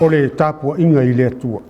O le tapuaiga i le Atua.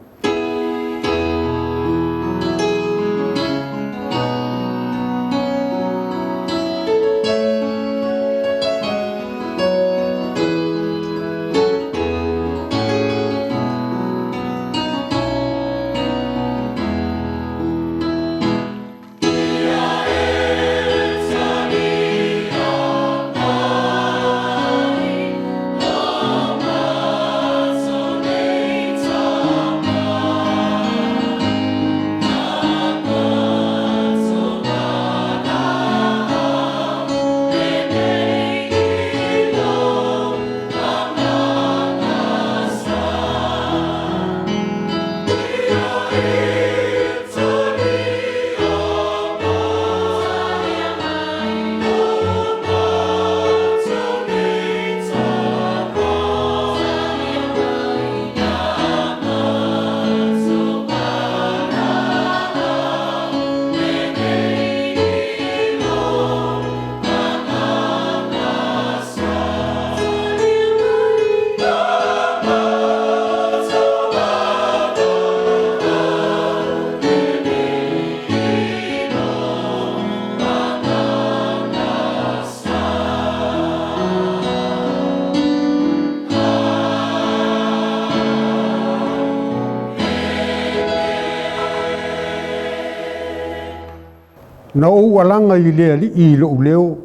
Na ou alaga i le Alii i lou leo,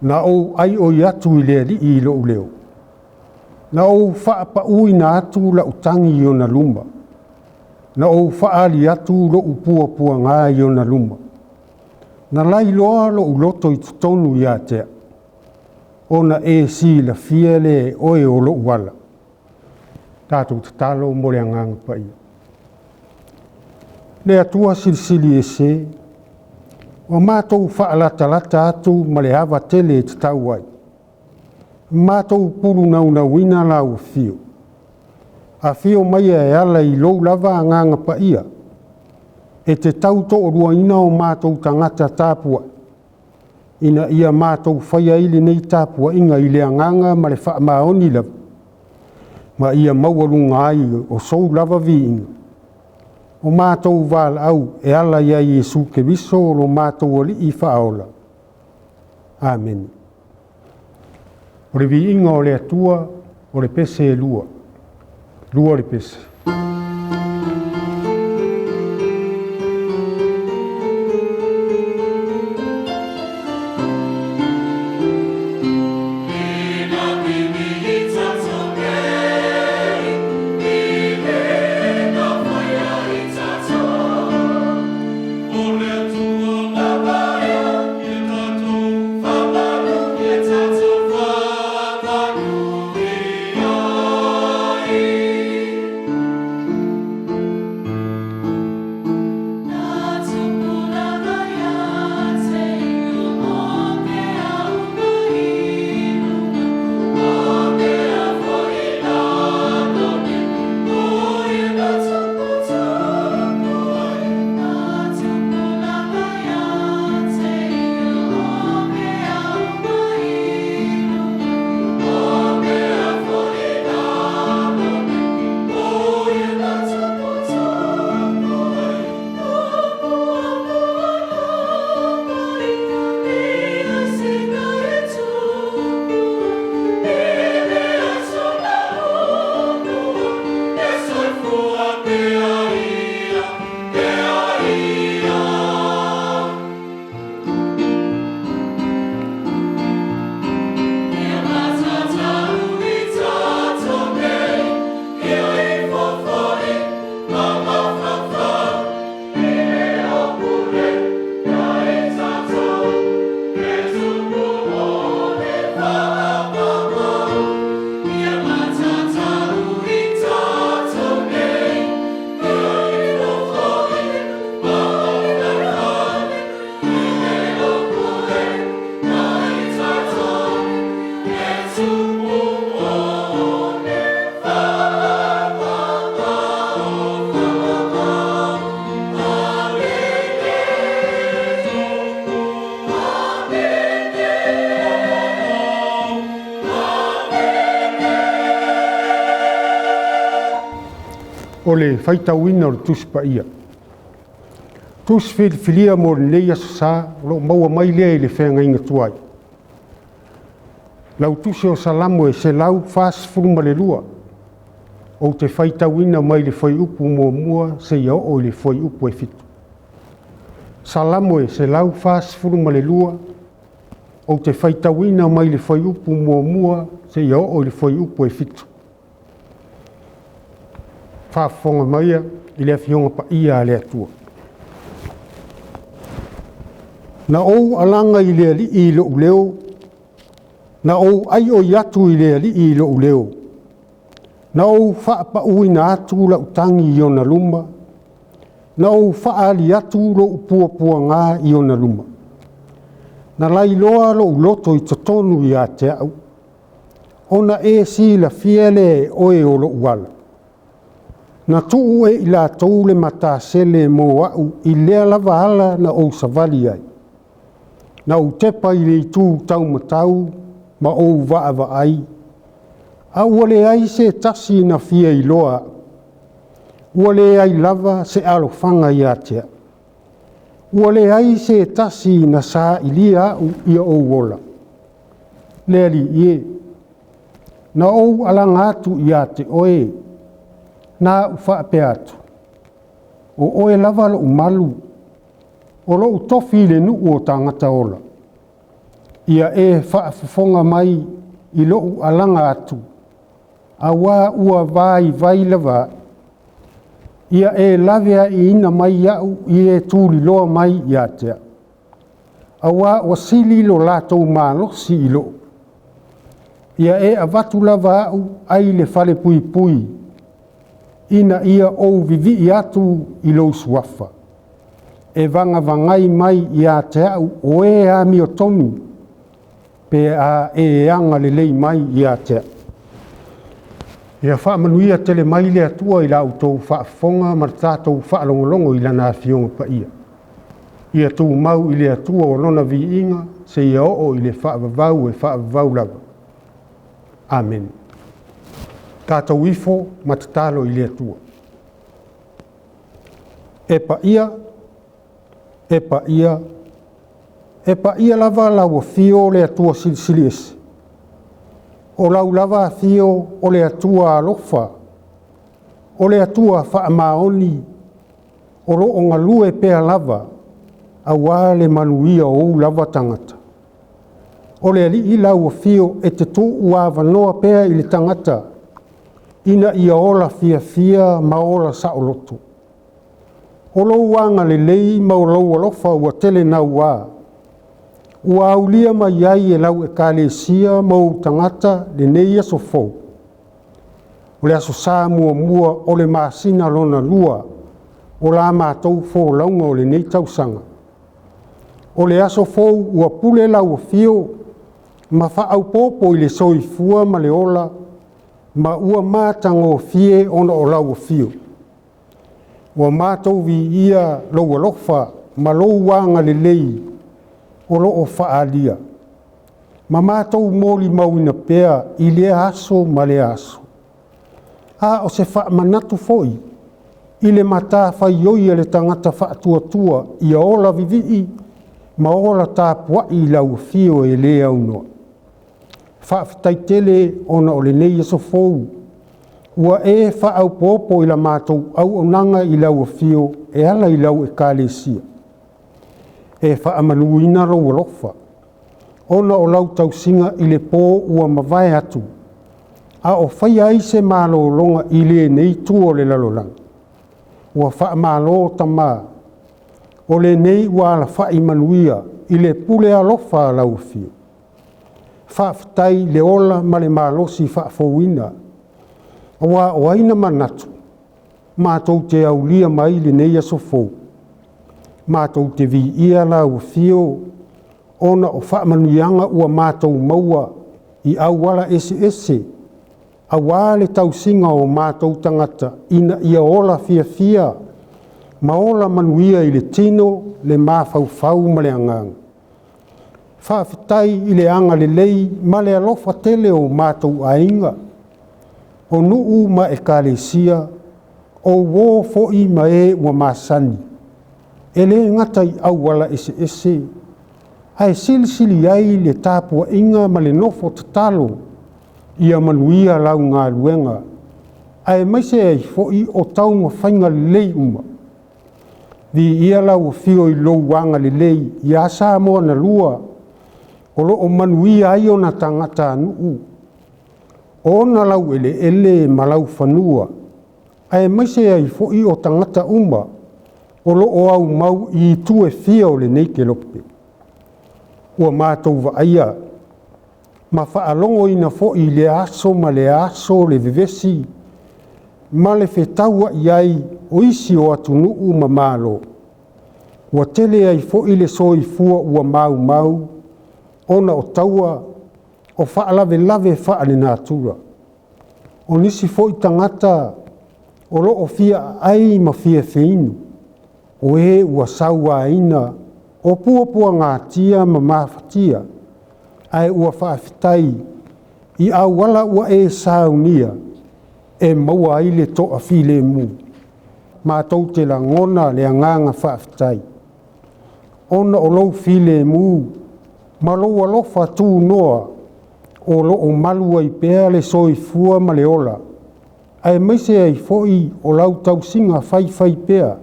na ou aioi atu i le Alii i lou leo. Na ou faapauina atu lau tagi i ona luma, na ou faaali atu lou puapuaga i ona luma. Na lailoa lou loto i totonu ia te au, ona e silafia lea e oe o lou ala. Tatou tatalo mo le Agaga Paia. Le Atua Silisili Ese, ua matou faalatalata atu ma le ava tele e tatau ai, matou pulunaunauna lau afio, afio maia e ala i lou lava Agaga Paia e te tau toaluaina o matou tagata tapuai, ina ia matou faia ai lenei tapuaiga i le agaga ma le faamaoni lava, ma ia maualuga ai o sou lava viiga, o matou valaau e ala ia Iesu Keriso lo matou Alii Faaola. Amene. O le viiga o le Atua o le pese e lua, lua le pese. O le faitauina o le Tusi Paia. Tusi filifilia mo lenei Aso Sa, o lo o maua mai lea i le feagaiga tuai. Lau tusi o Salamo e 142, ou te faitauina mai le fuaiupu 1 seia oo i le fuaiupu e 7. Salamo e 142, ou te faitauina mai le fuaiupu 1 seia oo i le fuaiupu e 7. Faafofoga maia i le Afioga Paia a le Atua. Na ou alaga i le Alii i lou leo, na ou aioi atu i le Alii i lou leo, na ou faapauina atu lau tagi i ona luma, na ou faaali atu lou puapuaga i ona luma. Na lailoa lou loto i totonu ia te au, ona e silafia lea e oe o lou ala. Na tuu e i latou le matasele mo au i lea lava ala na ou savali ai. Na ou tepa i le itu taumatau ma ou vaavaai, a ua leai se tasi na fia iloa au. Ua leai lava se alofaga ia te au. Ua leai se tasi na sailia au ia ou ola. Le Alii e, na ou alaga atu ia te oe, na ou faapea atu, o oe lava lou malu, o lou tofi i le nuu o tagata ola. Ia e faafofoga mai i lou alaga atu, aua ua vaivai lava au. Ia e laveaiina mai au i e tuliloa mai ia te au, aua ua sili lo latou malosi i lou. Ia e avatu lava au ai le falepuipui, ina ia ou vivii atu i lou suafa. E vagavagai mai ia te au o e amiotonu, pe a e agalelei mai ia te au. Ia faamanuia tele mai le Atua i la outou faafofoga ma le tatou faalogologo i Lana Afioga Paia. Ia tumau i le Atua o Lona viiga seia oo i le faavavau e faavavau lava. Amene. Tatou ifo ma tatalo i le Atua. E paia, e paia, e paia lava lau afio le Atua Silisili Ese. O lau lava afio o le Atua alofa, o le Atua faamaoni, o lo o galue pea lava aua le manuia o ou lava tagata. O le Alii lau afio e te tuuavanoa pea i le tagata ina ia ola fiafia ma ola saoloto. O lou agalelei ma lou alofa ua tele naua, ua aulia mai ai e lau ekalesia ma ou tagata lenei aso fou. O le aso sa muamua o le masina lona lua o la matou folauga o lenei tausaga. O le aso fou ua pule lau afio ma faaopoopo i le soifua ma le ola ma ua matagofie ona o lau afio. Ua matou viia lou alofa ma lou agalelei o lo o faaalia, ma matou molimauina pea i lea aso ma lea aso. A o se faamanatu foi i le matafaioi a le tagata faatuatua ia ola vivii ma ola tapuai i lau afio e le aunoa. Faafetai tele ona o lenei aso fou ua e faaopoopo i la matou auaunaga i lau afio e ala i lau ekalesia. E faamanuina lou alofa ona o lau tausiga i le po ua mavae atu, a o faia ai se malologa i lenei itu o le lalolagi. Ua faamalo tama, o lenei ua alafai manuia i le pule alofa a lau afio. Faafetai le ola ma le malosi faafouina, aua o ai na manatu matou te aulia mai lenei aso fou. Matou te viia lau afio ona o faamanuiaga ua matou maua i auala eseese aua le tausiga o matou tagata ina ia ola fiafia ma ola manuia i le tino, le mafaufau ma le agaga. Faafetai i le agalelei ma le alofa tele o matou aiga, o nuu ma ekalesia. O uō foi ma e ua masani, e lē gata i auala eseese, ae silisili ai le tapuaiga ma le nofo tatalo ia manuia lau galuega, aemaise ai foi o taumafaiga lelei uma. Viia lau afio i lou agalelei ia Samoa na lua, o lo o manuia ai ona tagatanuu, o ona laueleele ma laufanua, aemaise ai foi o tagata uma o lo o aumau i itu e fia o lenei kelope. Ua matou vaaia ma faalogoina foi i lea aso ma lea aso le vevesi ma le fetauai ai o isi o atunuu ma Malo. Ua tele ai foi le soifua ua maumau ona o taua o faalavelave faalenatura. O nisi foi tagata o lo o fia aai ma fia feinu, o e ua sauaina o puapuagatia ma mafatia, ae ua faafetai i auala ua e saunia e maua ai le toafilemu. Matou te lagona le agaga faafetai ona o lou filemu ma lou alofa tunoa o lo o malu ai pea le soifua ma le ola, aemaise ai foi o lau tausiga faifaipea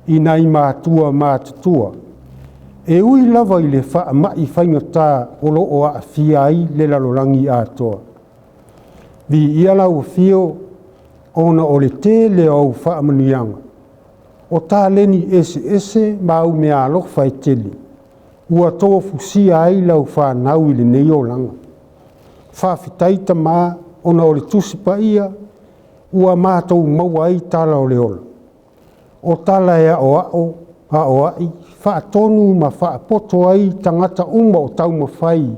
i nai matua matutua, e ui lava i le faamai faigata o lo o aafia ai le lalolagi atoa. Viia lau afio ona o le tele o au faamanuiaga, o taleni eseese ma au meaalofa e tele ua tofusia ai lau fanau i lenei olaga. Faafetai Tama ona o le Tusi Paia ua matou maua ai tala o le ola. O tala e aoao, aoai, faatonu ma faapoto ai tagata uma o taumafai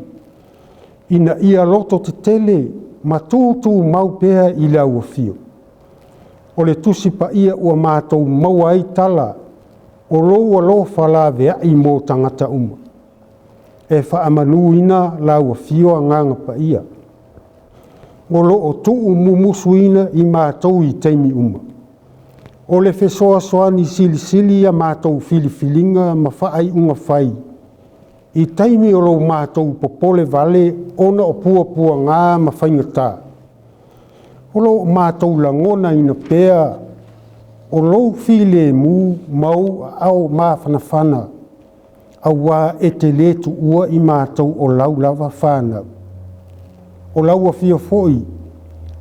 ina ia lototetele ma tutumau pea i lau afio. O le Tusi Paia ua matou maua ai tala o lou alofa laveai mo tagata uma. E faamanuina lau afio Agaga Paia, o lo o tuumumusuina i matou i taimi uma. O le fesoasoani silisili a matou filifiliga ma faaiuga fai i taimi o lo matou popole vale ona o puapuaga ma faigata. O lo o matou lagonaina pea o lou filemu ma ou aao mafanafana, aua e te le tuua i matou o lau lava fanau. O lau afio foi,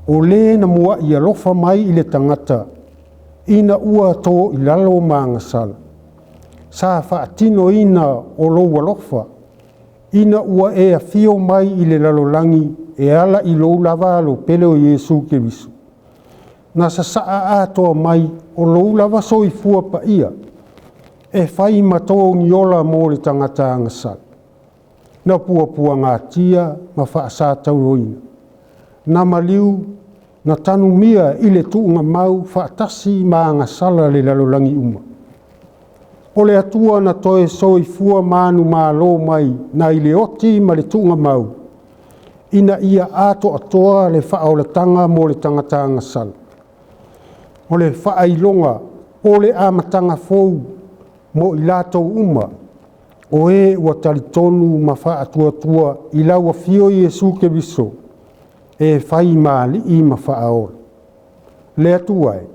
o le na muai alofa mai i le tagata ina ua to i lalo ma agasala. Sa faatinoina o lou alofa ina ua e afio mai i le lalolagi e ala i lou lava alo pele o Iesu Keriso. Na sasaa atoa mai o lou lava soifua paia e fai ma togiola mo le tagata agasala. Na puapuagatia ma faasatauaina, na maliu, na tanumia i le tuugamau faatasi ma agasala le lalolagi uma. O le Atua na toe soifua manumalo mai nai le oti ma le tuugamau, ina ia atoatoa le faaolataga mo le tagata agasala. O le faailoga o le amataga fou mo i latou uma o e ua talitonu ma faatuatua i lau afio Iesu Keriso e fai ma alii ma faaola. Le Atua e,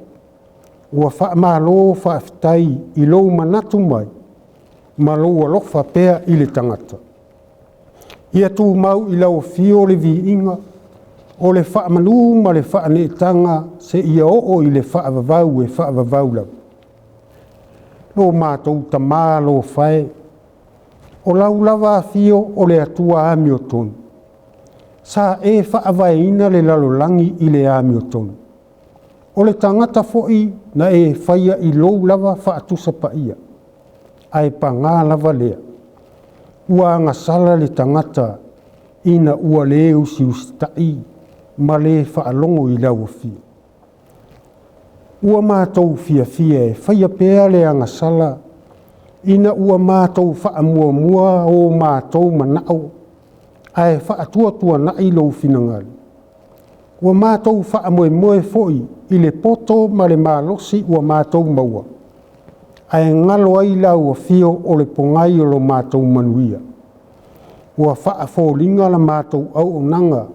ua faamalo faafetai i lou manatu mai ma lou alofa pea i le tagata. Ia tumau i lau afio le viiga o le faamanu ma le faaneetaga seia oo i le faavavau e faavavau lava. Lo matou Tama alofa e, o lau lava afio o le Atua amiotonu. Sa e faavaeina le lalolagi i le amiotonu. O le tagata foi na e faia i lou lava faatusa paia, ae paga lava lea, ua agasala le tagata ina ua le usiusitai ma le faalogo i lau afio. Ua matou fiafia e faia pea le agasala ina ua matou faamuamua o matou manao ae faatuatuanai lou finagalo. Ua matou faamoemoe foi i le poto ma le malosi ua matou maua, ae galo ai lau afio o le pogai o lo matou manuia. Ua faafoliga la matou auaunaga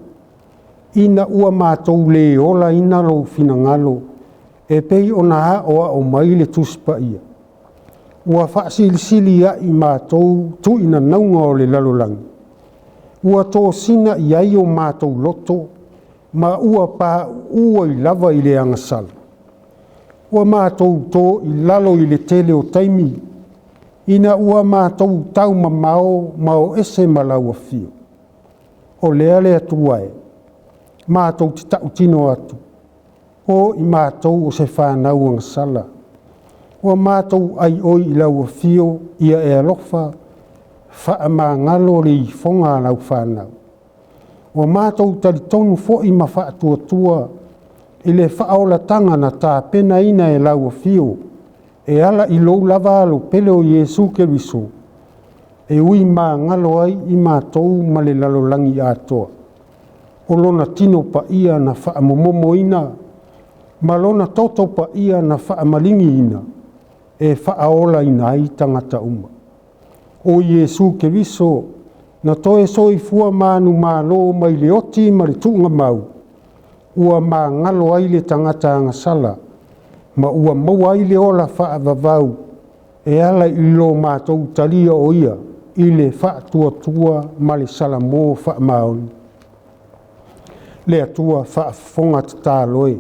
ina ua matou le olaina lou finagalo e pei ona aoao mai le Tusi Paia. Ua faasilisili ai matou tuinanauga o le lalolagi, ua tosina i ai o matou loto ma ua pauu ai lava i le agasala. Ua matou to i lalo i le tele o taimi, ina ua matou taumamao ma o ese ma lau afio. O lea le Atua e, matou te tautino atu, o i matou o se fanau agasala, ua matou aioi i lau afio ia e alofa faamagalo le ifoga a lau fanau. Ua matou talitonu foi ma faatuatua i le faaolataga na tapenaina e lau afio e ala i lou lava alo pele o Iesu Keriso, e ui magalo ai i matou ma le lalolagi atoa. O lona tino paia na faamomomoina ma lona toto paia na faamaligiina e faaolaina ai tagata uma. O Iesu Keriso na toe soifua manumalo mai le oti ma le tuugamau, ua magalo ai le tagata agasala ma ua maua ai le ola faavavau e ala i lo matou talia o Ia i le faatuatua ma le salamo faamaoni. Le Atua faafofoga tatalo e,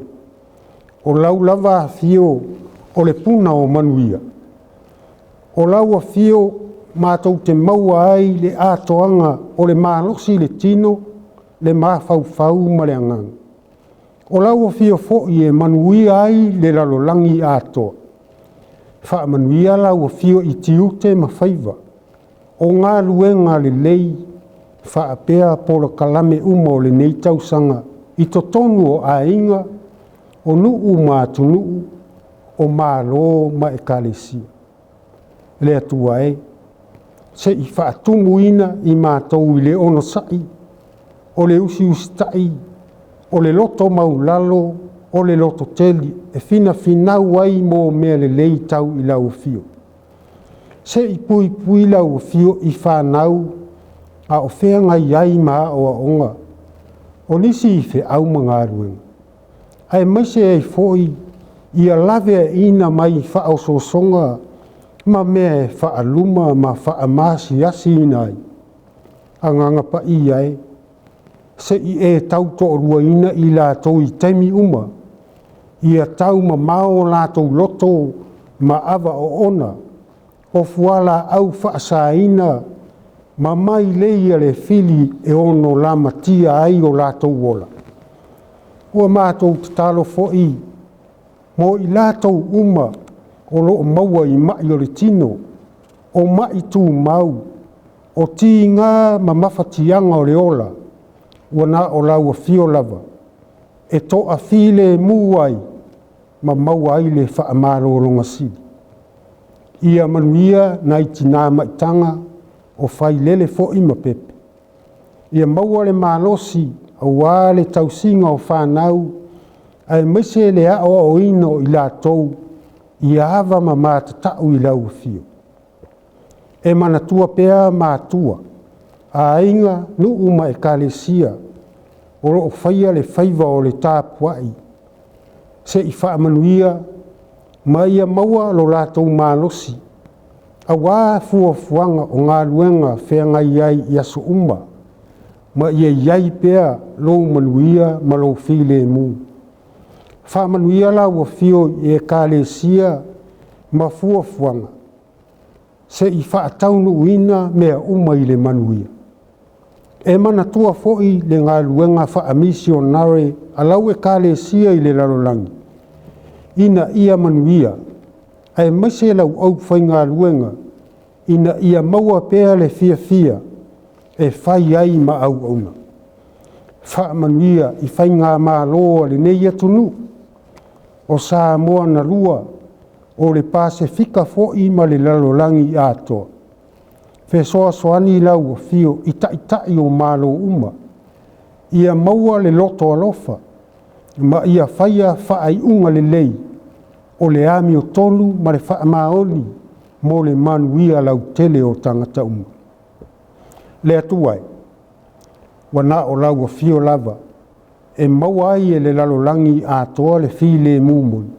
o lau lava afio o le puna o manuia. O lau afio matou te maua ai le atoaga o le malosi i le tino, le mafaufau ma le agaga. O lau afio foi e manuia ai le lalolagi atoa. Faamanuia lau afio i tiute ma faiva, o galuega lelei faapea polokalame uma o lenei tausaga i totonu o aiga, o nuu ma atunuu, o malo ma ekalesia. Le Atua e, se i faatumuina i matou i le onosai, o le usiusitai, o le loto maualalo, o le lototele e finafinau ai mo mea lelei tau i lau afio. Se i puipui lau afio i fanau a o feagai ai ma aoaoga, o nisi i feau ma galuega, aemaise ai foi ia laveaiina mai faaosoosoga ma mea e faaluma ma faamaasiasiina ai. Agaga Paia e, se i e tautoaluaina i latou i taimi uma, ia taumamao o latou loto ma ava oona o fualaau faasaina ma mailei a le fili e ono lamatia ai o latou ola. Ua matou tatalo foi mo i latou uma o lo o maua i mai o le tino, o mai tumau, o tiga ma mafatiaga o le ola, ua na o lau afio lava e toafilemu ai ma maua ai le faamalologa sili. Ia manuia nai tina maitaga o failele foi ma pepe. Ia maua le malosi aua le tausiga o fanau aemaise le aoaoina o i latou ia ava ma matatau i lau afio. E manatua pea matua, aiga, nuu ma ekalesia o lo o faia le faiva o le tapuai se i faamanuia ma ia maua lo latou malosi aua fuafuaga o galuega feagai ai i aso uma, ma ia i ai pea lou manuia ma lou filemu. Faamanuia lau afio i ekalesia ma fuafuaga se i faataunuuina mea uma i le manuia. E manatua foi le galuega faamisionare a lau ekalesia i le lalolagi, ina ia manuia, aemaise lau aufaigaluega ina ia maua pea le fiafia e fai ai ma auauna. Faamanuia i faigamalo a lenei atunuu o Samoa na lua, o le Pasefika foi ma le lalolagi atoa. Fesoasoani lau afio i taitai o Malo uma, ia maua le loto alofa. ma ia faia faaiuga lelei o le amiotonu ma le faamaoni mo le manuia lautele o tagata uma. Le Atua e, ua na o lau afio lava e maua ai e le lalolagi atoa le filemu moni,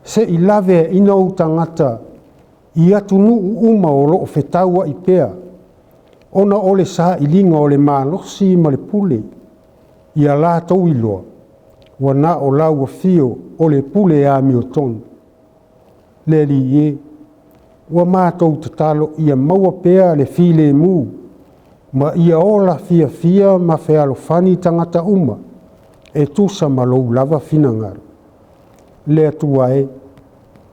se i laveaiina ou tagata i atunuu uma o lo o fetauai pea ona o le sailiga o le malosi ma le pule, ia latou iloa, ua na o lau afio o le pule amiotonu. Le Alii e, ua matou tatalo ia maua pea le filemu ma ia ola fiafia ma fealofani tagata uma e tusa ma lou lava finagalo. Le Atua e,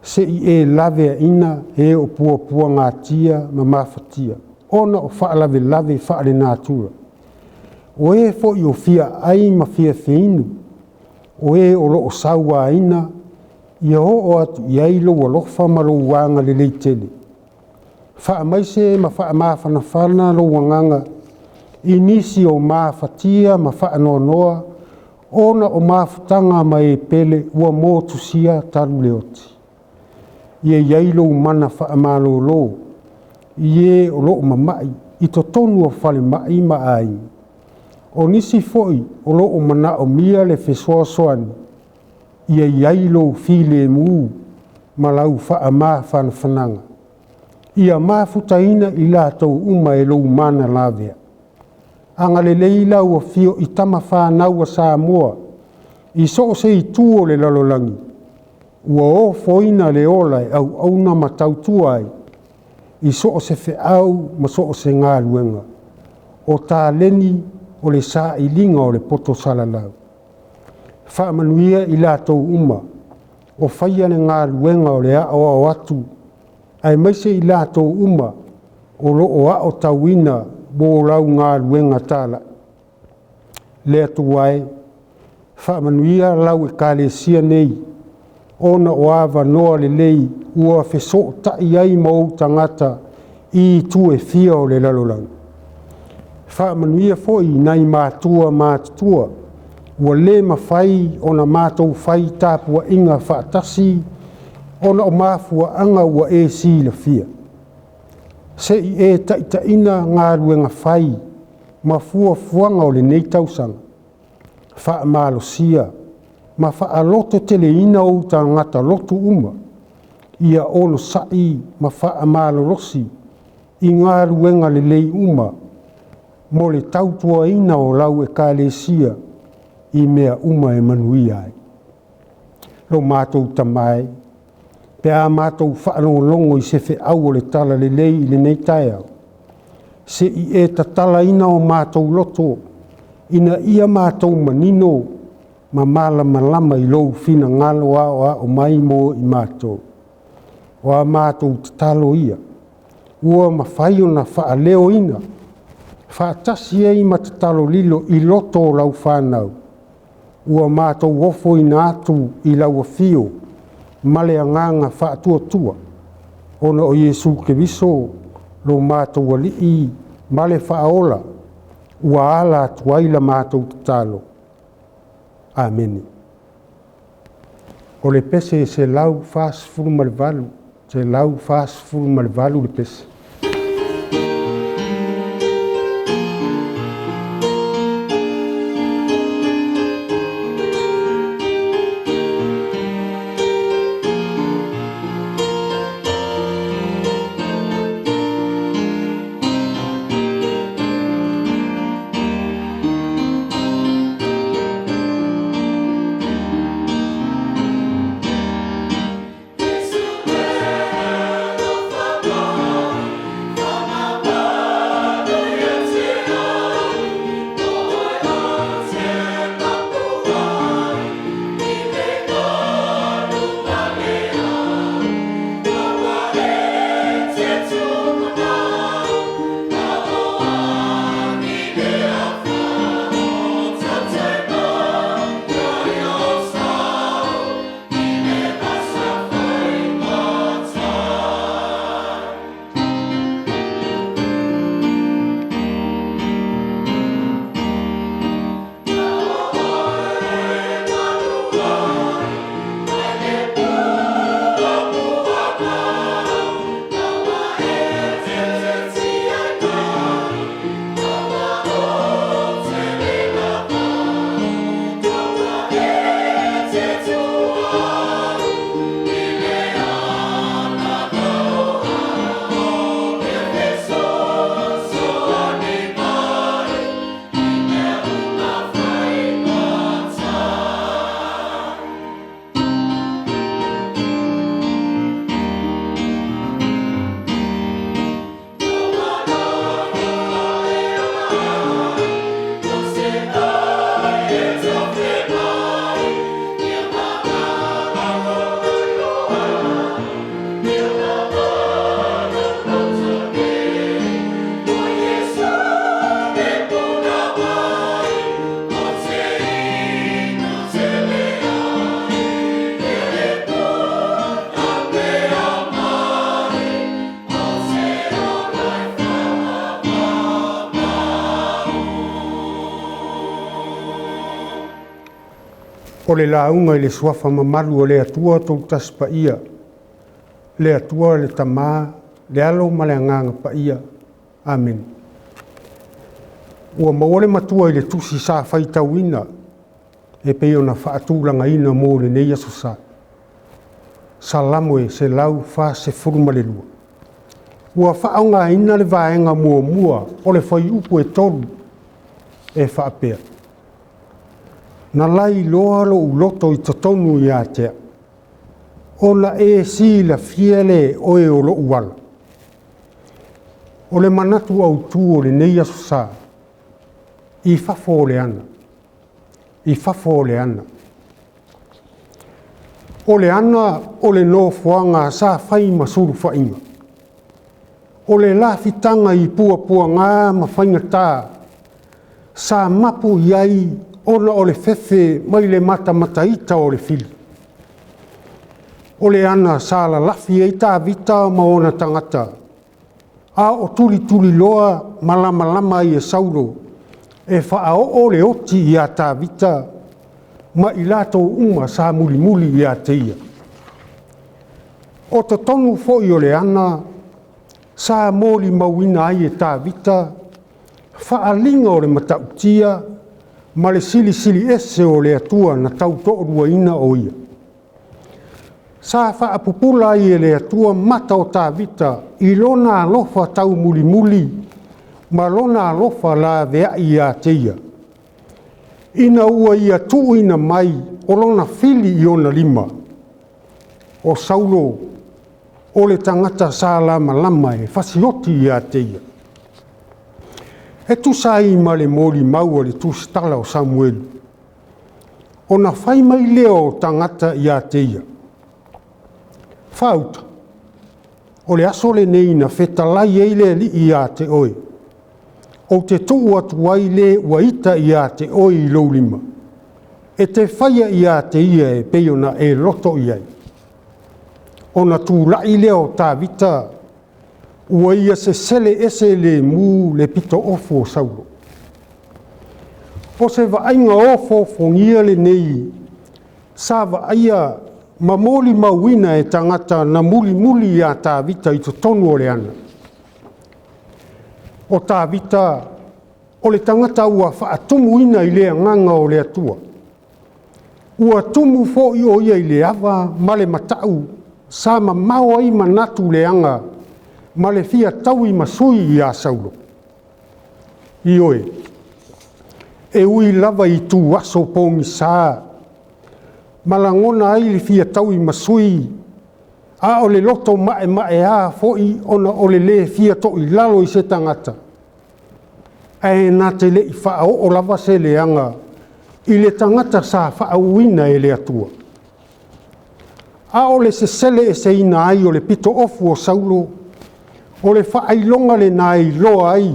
se i e laveaiina e o puapuagatia ma mafatia ona o faalavelave faalenatura, o e foi o fia aai ma fia feinu, o e o lo o sauaina, ia oo atu i ai lou alofa ma lou agalelei tele. Faamaise ma faamafanafana lou agaga i nisi o mafatia ma faanoanoa ona o mafutaga ma e pele ua motusia talu le oti. Ia i ai lou mana faamalolo i e o lo o mamai i totonu o falemai ma aiga. O nisi foi o lo o manaomia le fesoasoani, ia i ai lou filemu ma lau faamafanafanaga. Ia mafutaina i latou uma e lou mana laveai. Agalelei lau afio i tama fanau a Samoa i so o se itu o le lalolagi ua ofoina le ola e auauna ma tautua ai i so o se feau ma so o se galuega. O taleni o le sailiga o le poto salalau. Faamanuia i latou uma o faia le galuega o le aoao atu, aemaise i latou uma o lo o aotauina mo lau galuega talai. Le Atua e, faamanuia lau Ekalesia nei ona o avanoa lelei ua fesootai ai ma ou tagata i itu e fia o le lalolagi. Faamanuia foi i nai matua matutua ua le mafai ona matou fai tapuaiga faatasi ona o mafuaaga ua e silafia. Se i e taitaiina galuega fai ma fuafuaga o lenei tausaga. Faamalosia ma faalototeleina ou tagata lotu uma, ia onosai ma faamalolosi i galuega lelei uma mo le tautuaina o lau Ekalesia i mea uma e manuia ai. Lo matou Tama e, pe a matou faalogologo i se feau o le talalelei i lenei taeao, se i e tatalaina o matou loto ina ia matou manino ma malamalama i lou finagalo aoao mai mo i matou. O a matou tatalo ia, ua mafai ona faaleoina faatasi ai ma tatalo lilo i loto o lau fanau, ua matou ofoina atu i lau afio ma le agaga faatuatua, ona o Iesu Keriso lo matou Alii ma le Faaola, ua ala atu ai la matou tatalo. Amene. O le pese e 148, 148 le pese. O le lauga i le suafa mamalu o le Atua Toatasi Paia, le Atua le Tama, le Alo ma le Agaga Paia. Amene. Ua maua le matua i le tusi sa faitauina e pei ona faatulagaina mo lenei aso sa. Salamo e 142. Ua faaaogaina le vaega muamua o le fuaiupu e 3 e faapea: Na lailoa lou loto i totonu ia te au, ona e silafia lea e oe o lou ala. O le manatu autu o lenei aso sa, i fafo o le ana, i fafo o le ana. O le ana o le nofoaga sa fai ma sulufaiga, o le lafitaga i puapuaga ma faigata sa mapu i ai ona o le fefe mai le matamata ita o le fili. O le ana sa lalafi ai Tavita ma ona tagata, a o tulituliloa ma lamalama ai e Saulo e faaoo le oti ia Tavita ma i latou uma sa mulimuli ia te ia. O totonu foi o le ana sa molimauina ai e Tavita faaaliga o le matautia ma le silisili ese o le Atua na tautoaluaina o Ia. Sa faapupula ai e le Atua mata o Tavita i lona alofa taumulimuli ma lona alofa laveai ia te ia, ina ua ia tuuina mai o lona fili i ona lima. O Saulo o le tagata sa lamalama e fasioti ia te ia. E tusa ai ma le molimau a le tusitala o Samuelu, ona fai mai lea o tagata ia te ia, “Faauta, o le aso lenei na fetalai ai le Alii ia te oe, ou te tuu atu ai le ua ita ia te oe i lou lima, e te faia ia te ia e pei ona e loto i ai.” Ona tulai lea o Tavita ua ia sesele ese lemu le pitoofu o Saulo. O se vaaiga ofoofogia lenei sa vaaia ma molimauina e tagata na mulimuli ia Tavita i totonu o le ana. O Tavita o le tagata ua faatumuina i le agaga o le Atua. Ua tumu foi o ia i le ava ma le matau sa mamao ai manatu leaga ma le fia taui ma sui ia Saulo. Ioe, e ui lava i ituaso pogisa ma lagona ai le fia taui ma sui, a o le loto maemaea foi ona o le le fia toilalo i se tagata, ae na te le i faaoo lava se leaga i le tagata sa faauuina e le Atua. A o le sesele eseina ai o le pitoofu o Saulo, o le faailoga lena e iloa ai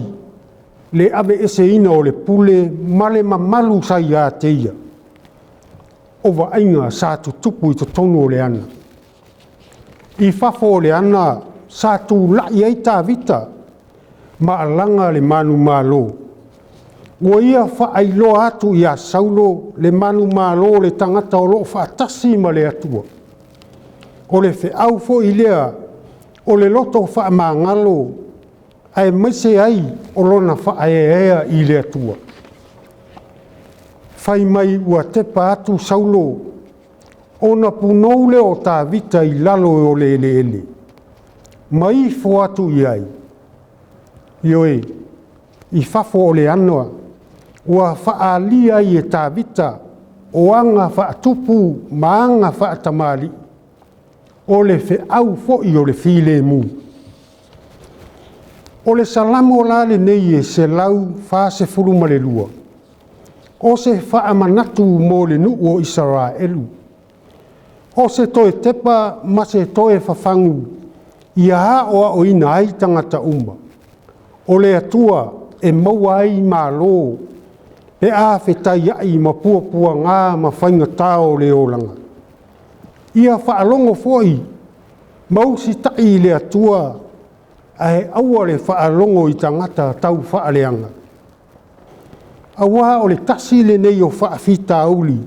le aveeseina o le pule ma le mamalu sa ia te ia. O vaaiga sa tutupu i totonu o le ana. I fafo o le ana sa tulai ai Tavita ma alaga le manumalo. Ua ia faailoa atu ia Saulo le manumalo o le tagata o lo o faatasi ma le Atua. O le feau foi lea o le loto faamagalo aemaise ai o lona faaeaea i le Atua. Fai mai ua tepa atu Saulo ona punou lea o Tavita i lalo o le eleele ma ifo atu i ai. Ioe, i fafo o le ana ua faaalia ai e Tavita o aga faatupu ma aga faatamalii, o le feau foi o le filemu. O le Salamo la lenei e 142, o se faamanatu mo le nuu o Isaraelu, o se toe tepa ma se toe fafagu ia aoaoina ai tagata uma. O le Atua e maua ai malo pe a fetaiai ma puapuaga ma faigata o le olaga. Ia faalogo foi ma usitai i le Atua, ae aua le faalogo i tagata taufaaleaga. Aua o le tasi lenei o faafitauli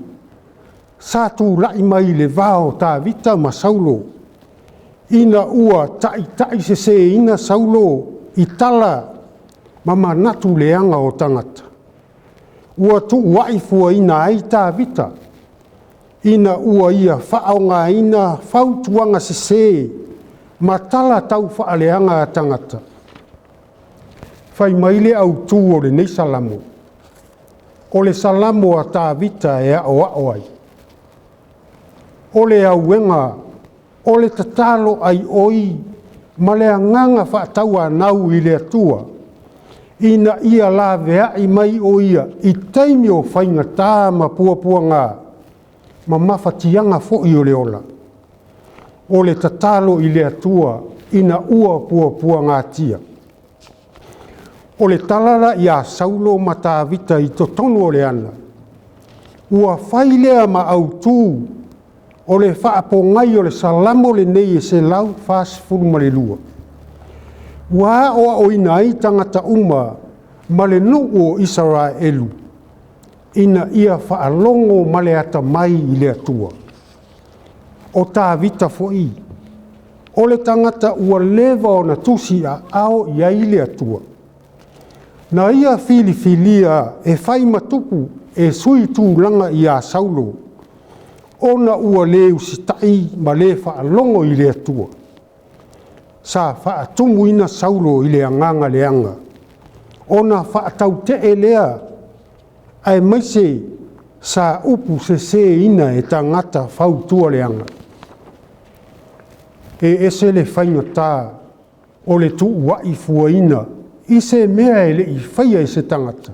sa tulai mai i le va o Tavita ma Saulo, ina ua taitaiseseina Saulo i tala ma manatu leaga o tagata. Ua tuuai fuaina ai Tavita ina ua ia faaaogaina fautuaga sese ma tala taufaaleaga a tagata. Fai mai le autu o lenei Salamo, o le Salamo a Tavita e aoao ai. O le auega o le tatalo aioi ma le agaga faatauanau i le Atua ina ia laveai mai o ia i taimi o faigata ma puapuaga ma mafatiaga foi o le ola. O le tatalo i le Atua ina ua puapuagatia. O le tala la ia Saulo ma Tavita i totonu o le ana, ua fai lea ma autu o le faapogai o le Salamo lenei e 142, ua aoaoina ai tagata uma ma le nuu o Isaraelu ina ia faalogo ma le atamai i le Atua. O Tavita foi, o le tagata ua leva ona tusiaao i ai le Atua, na ia filifilia e fai ma tupu e sui tulaga ia Saulo, ona ua le usitai ma le faalogo i le Atua. Sa faatumuina Saulo i le agaga leaga, ona faatautee lea, aemaise sa upu seseina e tagata fautua leaga. E ese le faigata o le tuuai fuaina i se mea e le i faia e se tagata,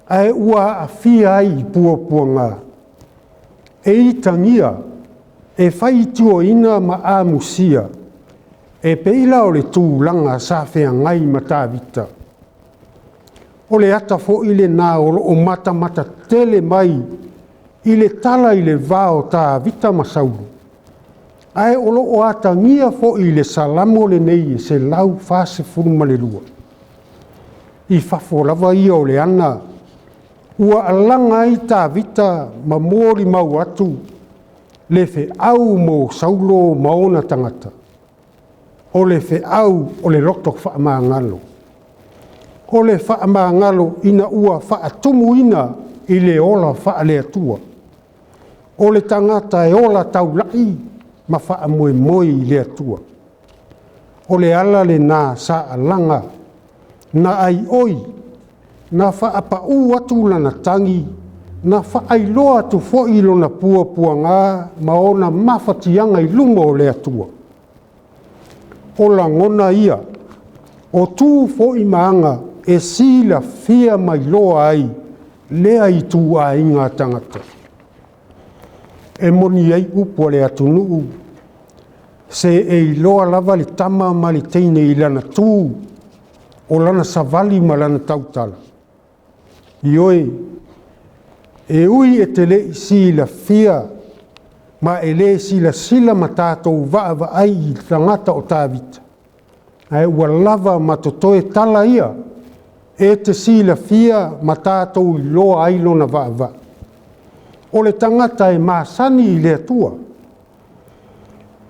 ae ua aafia ai i puapuaga. E itagia, e faitioina ma amusia, e pei la o le tulaga sa feagai ma Tavita. O le ata foi lena o lo o matamata tele mai i le tala i le va o Tavita ma Saulo, ae o lo o atagia foi i le Salamo lenei e 142. I fafo lava ia o le ana ua alaga ai Tavita ma molimau atu le feau mo Saulo ma ona tagata. O le feau o le loto faamagalo. O le faamagalo ina ua faatumuina i le ola faale-Atua. O le tagata e ola taulai ma faamoemoe i le Atua. O le ala lena sa alaga na aioi, na faapau atu lana tagi, na faailoa atu foi lona puapuaga ma ona mafatiaga i luma o le Atua. O lagona ia, o tu foi ma aga e silafia ma iloa ai lea ituaiga tagata. E moni ai upu a le atunuu, se e iloa lava le tama ma le teine i lana tu, o lana savali ma lana tautala. Ioe, e ui e te le i silafia ma e le silasila ma tatou vaavaai i le tagata o Tavita, ae ua lava ma totoe tala ia e te silafia ma tatou iloa ai lona vaavaa. O le tagata e masani i le Atua,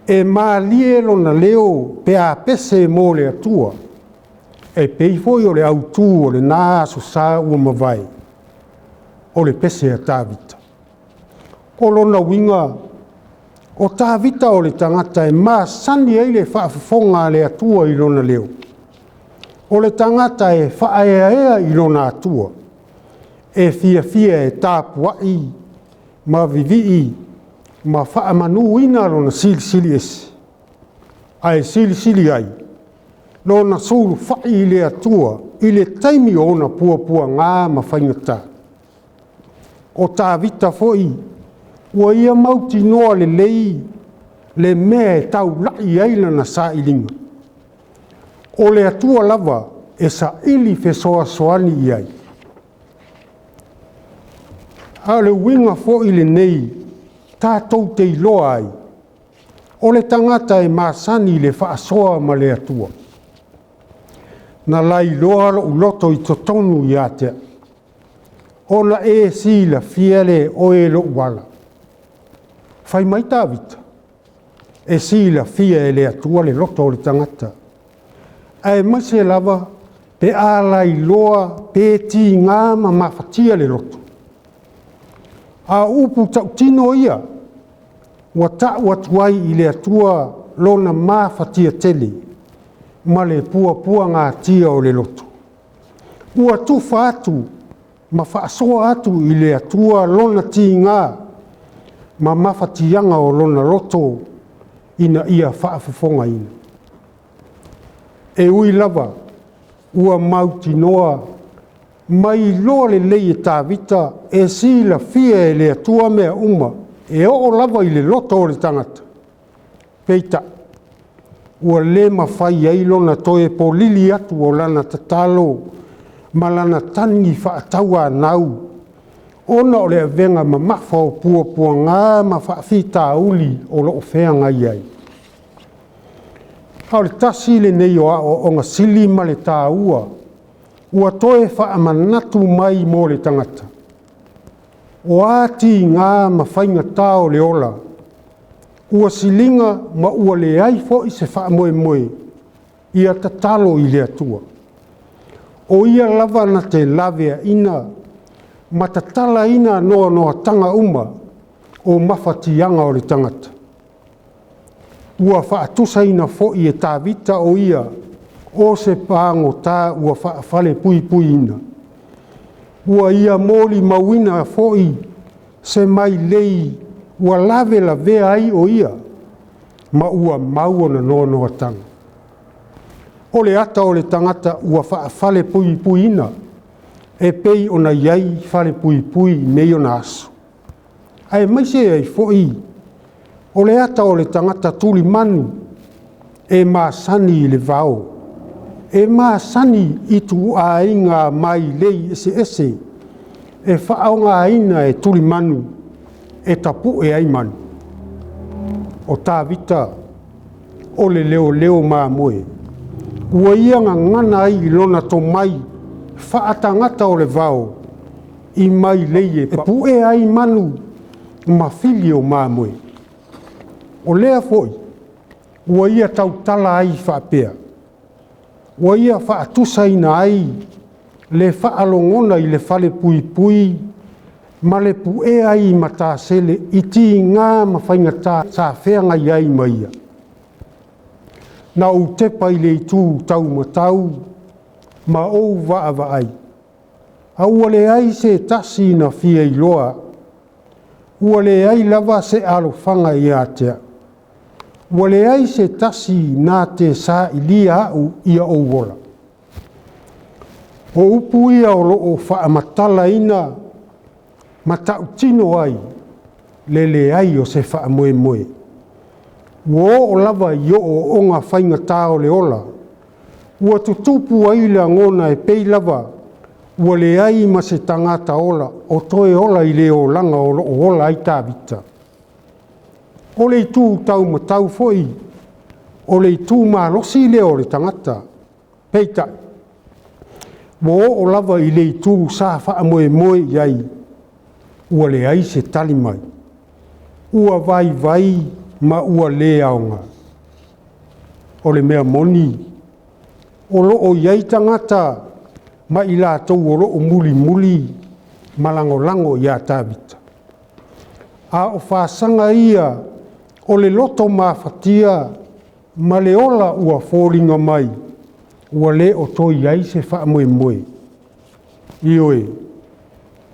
e malie lona leo pe a pese mo le Atua, e pei foi o le autu o lena Aso Sa ua mavae, o le pese a Tavita. O lona uiga, o Tavita o le tagata e masani ai le faafofoga a le Atua i lona leo. O le tagata e faaeaea i lona Atua, e fiafia e tapuai ma vivii ma faamanuina lona Silisili Ese, ae silisili ai lona sulufai i le Atua i le taimi o ona puapuaga ma faigata. O Tavita foi ua ia mautinoa lelei le mea e taulai ai lana sailiga. O le Atua lava e saili fesoasoani i ai. A o le uiga foi lenei tatou te iloa ai, o le tagata e masani i le faasoa ma le Atua. Na lailoa lou loto i totonu ia te au, ona e silafia lea e oe lou ala. Fai mai Tavita, E silafia e le Atua le loto o le tagata, aemaise lava pe a lailoa pe tiga ma mafatia le loto. A o upu tautino ia, ua tau atu ai i le Atua lona mafatia tele ma le puapuagatia o le loto. Ua tufa atu ma faasoa atu i le Atua lona tiga ma mafatiaga o lona loto ina ia faafofogaina. E ui lava ua mautinoa ma iloa lelei e Tavita e silafia e le Atua mea uma e oo lava i le loto o le tagata, peitai, ua le mafai ai lona toe polili atu o lana tatalo ma lana tagi faatauanau ona o le avega mamafa o puapuaga ma faafitauli o lo o feagai ai. A o le tasi lenei o aoaoga sili ma le taua ua toe faamanatu mai mo le tagata. O a tiga ma faigata o le ola, ua siliga ma ua leai foi se faamoemoe, ia tatalo i le Atua. O Ia lava na te laveaiina ma tatalaina noanoataga uma o mafatiaga o le tagata. Ua faatusaina foi e Tavita o ia o se pagota ua faafalepuipuiina. Ua ia molimauina foi se mailei ua lavelavea ai o ia ma ua mau ona noanoataga. O le ata o le tagata ua faafalepuipuiina e pei ona i ai falepuipui i nei ona aso, aemaise ai foi o le ata o le tagata tulimanu e masani i le vao, e masani i ituaiga mailei eseese e faaaogaina e tulimanu e tapue ai manu. O Tavita o le leoleo mamoe, ua ia gagana ai i lona tomai faatagata o le vao i mailei e puea ai manu ma fili o mamoe. O lea foi ua ia tautala ai faapea, ua ia faatusaina ai le faalogona i le falepuipui ma le puea ai i matasele i tiga ma faigata sa feagai ai ma ia. Na ou tepa i le itu taumatau ma ou vaavaai, a ua leai se tasi na fia iloa, ua leai lava se alofaga ia te au. Ua leai se tasi na te sailia au ia ou ola. O upu ia o lo o faamatalaina ma tautino ai le leai o se faamoemoe. Ua oo lava i ooooga faigata o le ola, ua tutupu ai lagona e pei lava ua leai ma se tagata ola o toe ola i le olaga o lo o ola ai Tavita. O le itu taumatau foi, o le itu malosi lea o le tagata. Peitai, ua oo lava i le itu sa faamoemoe i ai, ua leai se tali mai, ua vaivai ma ua le aoga. O le mea moni, o lo o i ai tagata ma i latou o lo o mulimuli ma lagolago ia Tavita. A o fasaga ia o le loto mafatia ma le ola ua foliga mai ua le o toe i ai se faamoemoe. Ioe,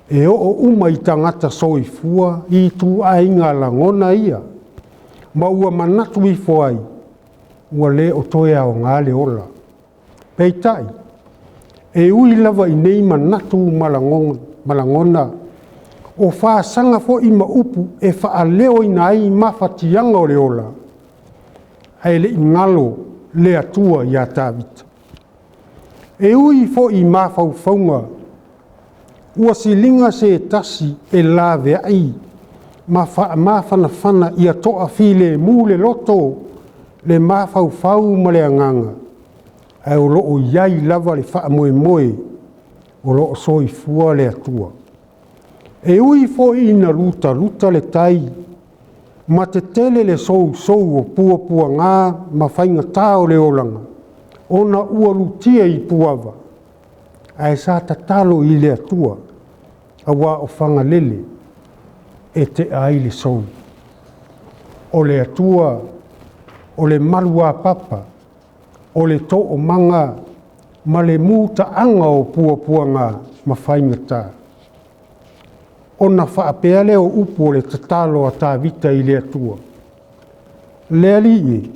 e oo uma i tagata soifua i ituaiga lagona ia, ma ua manatu ifo ai, ua le o toe aoga le ola. Peitai, e ui lava i nei manatu ma lagona, o fasaga foi ma upu e faaleoina ai mafatiaga o le ola, ae le i galo le Atua ia Tavita. E ui foi i mafaufauga ua siliga se tasi e laveai ma faamafanafana ia toafilemu le loto, le mafaufau ma le agaga, ae o lo o i ai lava le faamoemoe o lo o soifua le Atua. E ui foi ina lutaluta le tai Ma tetele le sousou o puapuaga ma faigata o le olaga, ona ua lutia i puava, ae sa tatalo i le Atua, aua o Fagalele e tea ai le sou. O le Atua o le maluapapa, o le toomaga ma le mutaaga o puapuaga ma faigata. Ona faapea lea o upu o le tatalo a Tavita i le Atua, “Le Alii e,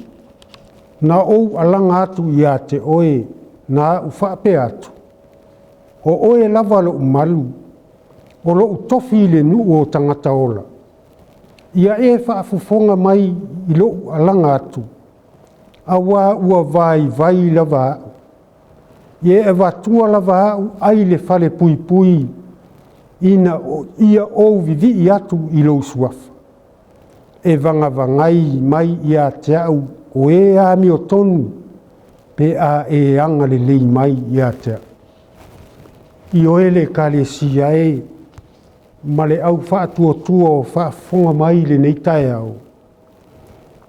na ou alaga atu ia te oe na au faapea atu, o oe lava lou malu, o lou tofi i le nuu o tagata ola. Ia e faafofoga mai i lou alaga atu, aua ua vaivai lava au. Ia e avatua lava au ai le falepuipui ina ia ou vivii atu i lou suafa. E vagavagai mai ia te au o e amiotonu pe a e agalelei mai ia te au.” Ioe le Ekalesia e ma le au faatuatua o faafofoga mai i lenei taeao,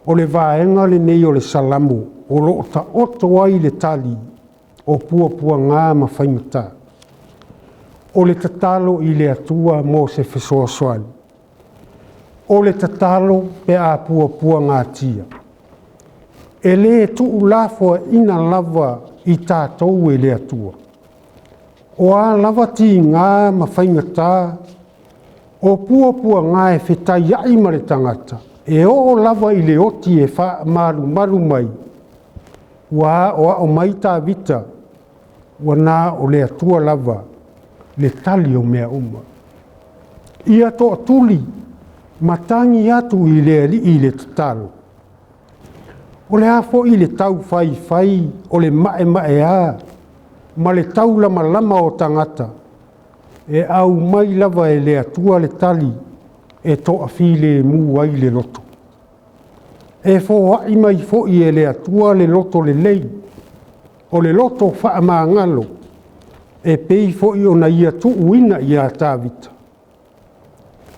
o le vaega lenei o le Salamo o lo o taoto ai le tali o puapuaga ma faigata. O le tatalo i le Atua mo se fesoasoani. O le tatalo pe a puapuagatia. E le tuulafoaiina lava i tatou e le Atua. O a lava tiga ma faigata, o puapuaga e fetaiai ma le tagata, e oo lava i le oti e faamalumalu mai, ua aoao mai Tavita, ua na o le Atua lava le tali o mea uma. Ia tootuli ma tagi atu i le Alii i le tatalo. O le a foi le taufaifai o le maemaea ma le taulamalama o tagata, e aumai lava e le Atua le tali e toafilemu ai le loto. E foai mai foi e le Atua le loto lelei, o le loto faamagalo, e pei foi ona Ia tuuina ia Tavita.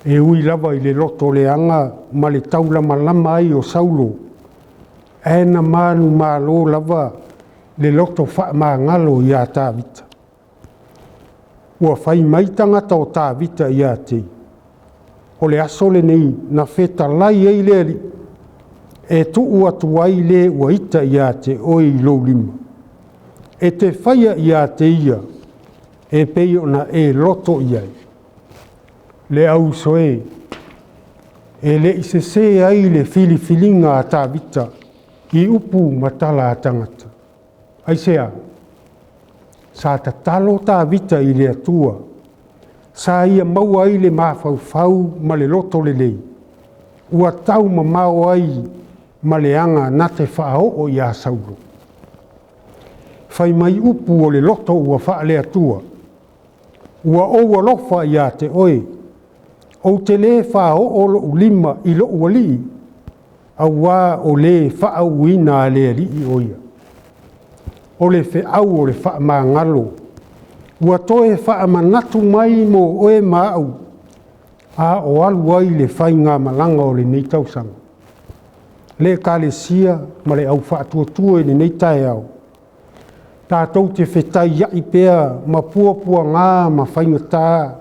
E ui lava i le loto leaga ma le taulamalama ai o Saulo, ae na manumalo lava le loto faamagalo ia Tavita. Ua fai mai tagata o Tavita ia te ia, o le aso lenei na fetalai ai le Alii e tuu atu ai le ua ita ia te oe i lou lima, e te faia ia te ia e pei ona e loto i ai. Le au uso e, e le i sese ai le filifiliga a Tavita i upu ma tala a tagata. Aisea? Sa tatalo Tavita i le Atua, sa ia maua ai le mafaufau ma le loto lelei, ua taumamao ai ma le aga na te faaoo ia Saulo. Fai mai upu o le loto ua faale-Atua, ua ou alofa ia te oe, ou te le faaoo lou lima i lou alii, aua o le faauuina e le Alii o ia. O le feau o le faamagalo ua toe faamanatu mai mo oe ma au, a o alu ai le faigamalaga o lenei tausaga. Le Ekalesia ma le au faatuatua i lenei taeao, tatou te fetaiai pea ma puapuaga ma faigata,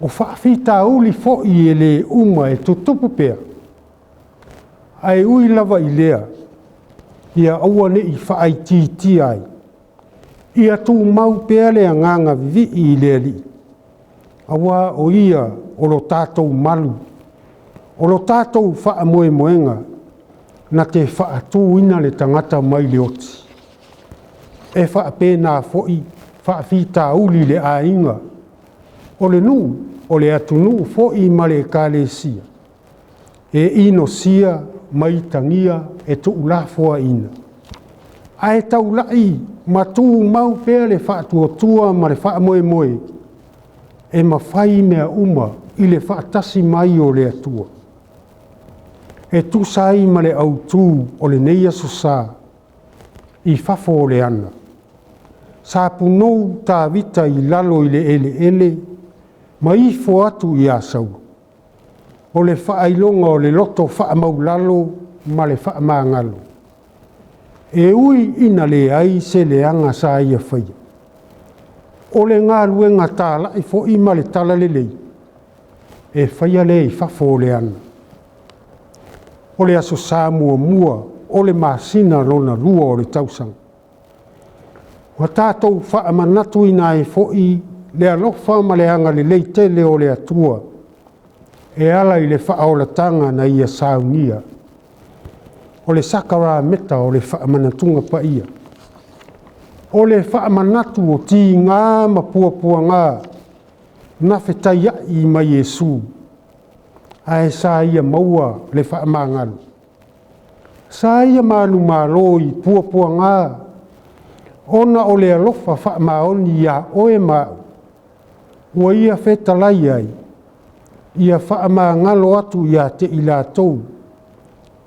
o faafitauli foi e le uma e tutupu pea. Ae ui lava i lea, ia aua ne i faaitiitia ai, ia tumau pea le agaga vivii i le Alii, aua o Ia o lo tatou malu, o lo tatou faamoemoega, na te faatuina le tagata mai le oti. E faapena foi faafitauli i le aiga, o le nuu, o le atunuu foi ma le Ekalesia, e inosia ma itagia e tuulafoaiina, ae taulai ma tumau pea le faatuatua ma le faamoemoe e mafai mea uma i le faatasi mai o le Atua. E tusa ai ma le autu o lenei Aso Sa i fafo o le ana, sa punou Tavita i lalo i le eleele ma ifo atu ia Saulo. O le faailoga o le loto faamaulalo ma le faamagalo. E ui ina leai se leaga sa ia faia. O le galuega talai foi ma le talalelei, e faia lea i fafo o le ana. O le Aso Sa muamua o le masina lona lua o le tausaga. Ua tatou faamanatuina ai foi le alofa ma le agalelei tele o le Atua e ala i le faaolataga na Ia saunia. O le sakarameta o le faamanatuga paia. O le faamanatu o tiga ma puapuaga na fetaiai ma Iesu, ae sa ia maua le faamagalo. Sa ia manumalo i puapuaga ona o le alofa faamaoni ia oe ma au, ua ia fetalai ai, ia faamagalo atu ia te i latou,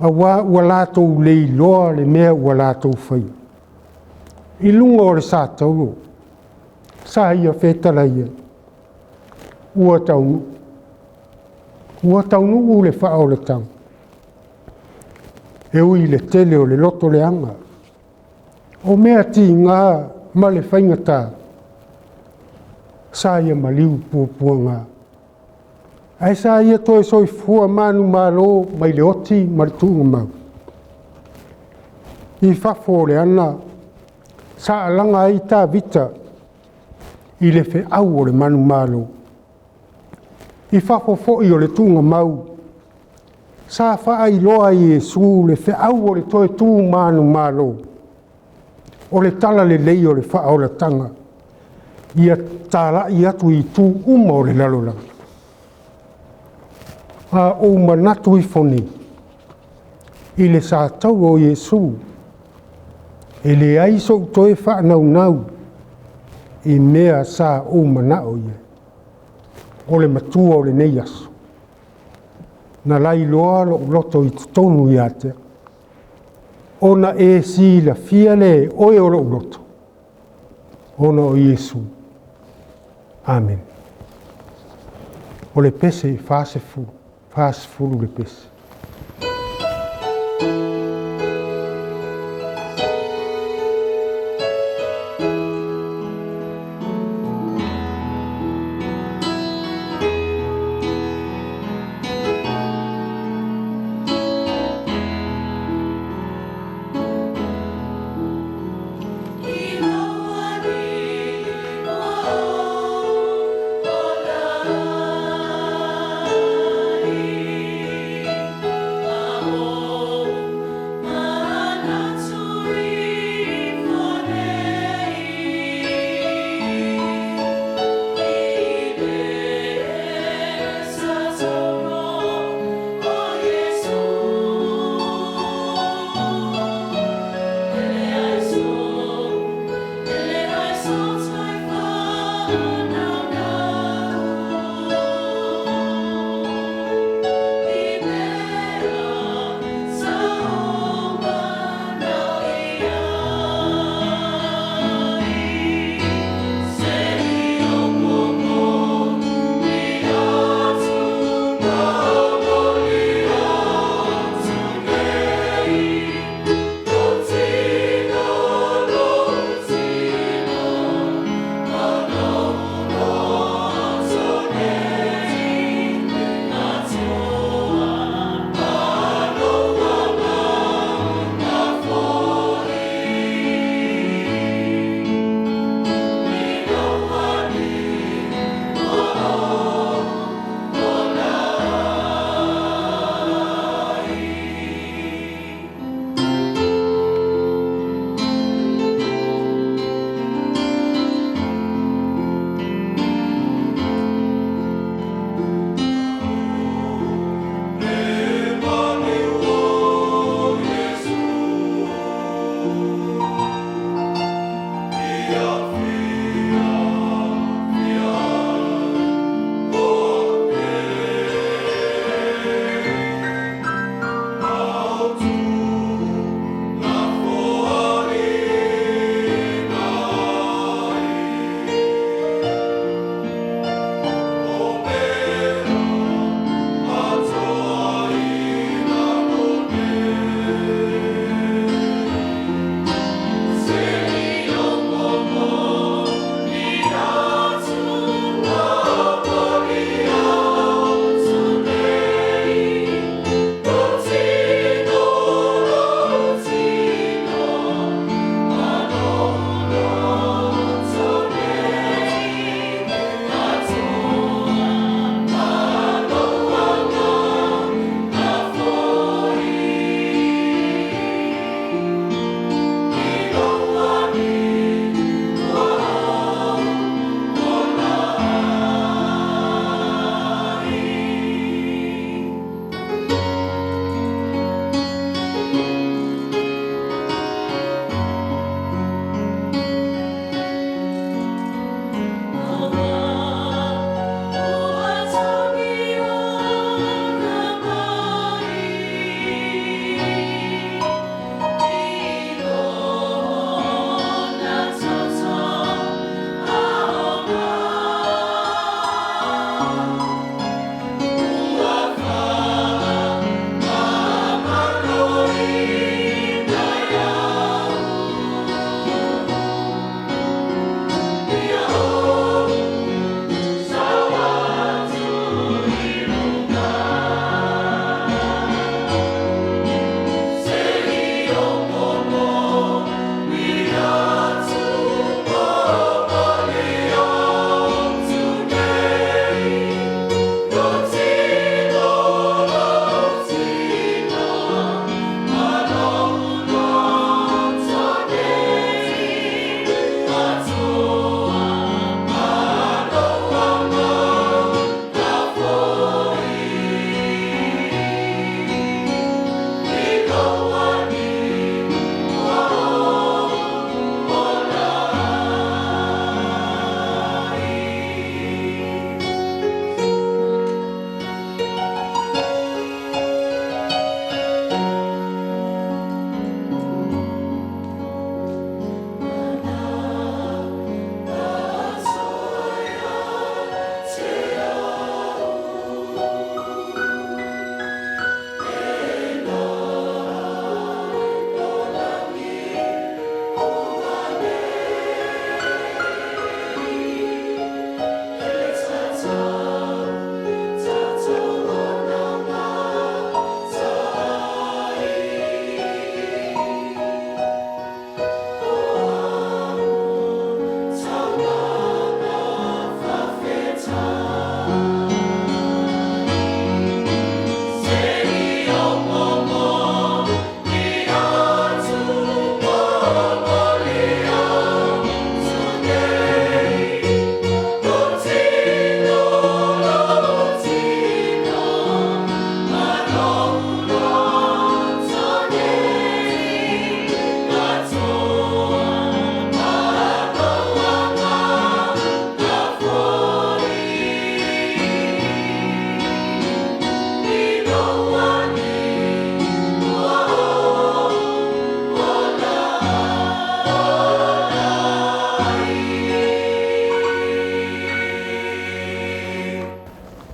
aua ua latou le iloa le mea ua latou faia. I luga o le satauro sa ia fetalai ai, ua taunuu, ua taunuu le faaolataga. E ui i le tele o le loto leaga, o mea tiga ma le faigata, sa ia maliu i puapuaga, ae sa ia toe soifua manumalo mai le oti ma le tuugamau. I fafo o le ana sa alaga ai Tavita i le feau o le manumalo. I fafo foi o le tuugamau sa faailoa ai e Iesu le feau o le toe tu manumalo, o le talalelei o le faaolataga, ia talai atu i itu uma o le lalolagi. A ou manatu ifo nei i le satauro o Iesu, e leai sou toe faanaunau i mea sa ou manao i ai. O le matua o lenei aso, na lailoa lou loto i totonu ia te au, ona e silafia lea e oe o lou loto, ona o Iesu. Amene. O le pese e 40, 40 le pese.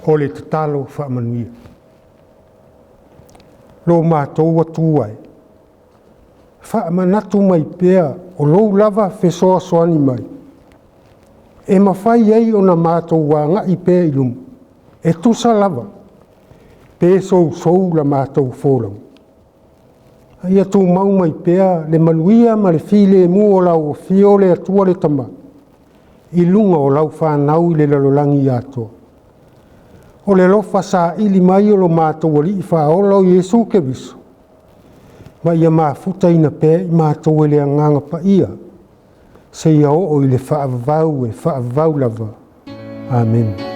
O le tatalo faamanuia. Lo matou Atua e, faamanatu mai pea o lou lava fesoasoani mai, e mafai ai ona matou agai pea i luma, e tusa lava pe sousou la matou folauga. A ia tumau mai pea le manuia ma le filemu o lau Afio le Atua le Tama i luga o lau fanau i le lalolagi atoa. O le alofa saili mai o lo matou Alii Faaola o Iesu Keriso, ma ia mafutaina pea i matou e le Agaga Paia, seia oo i le faavavau e faavavau lava. Amene.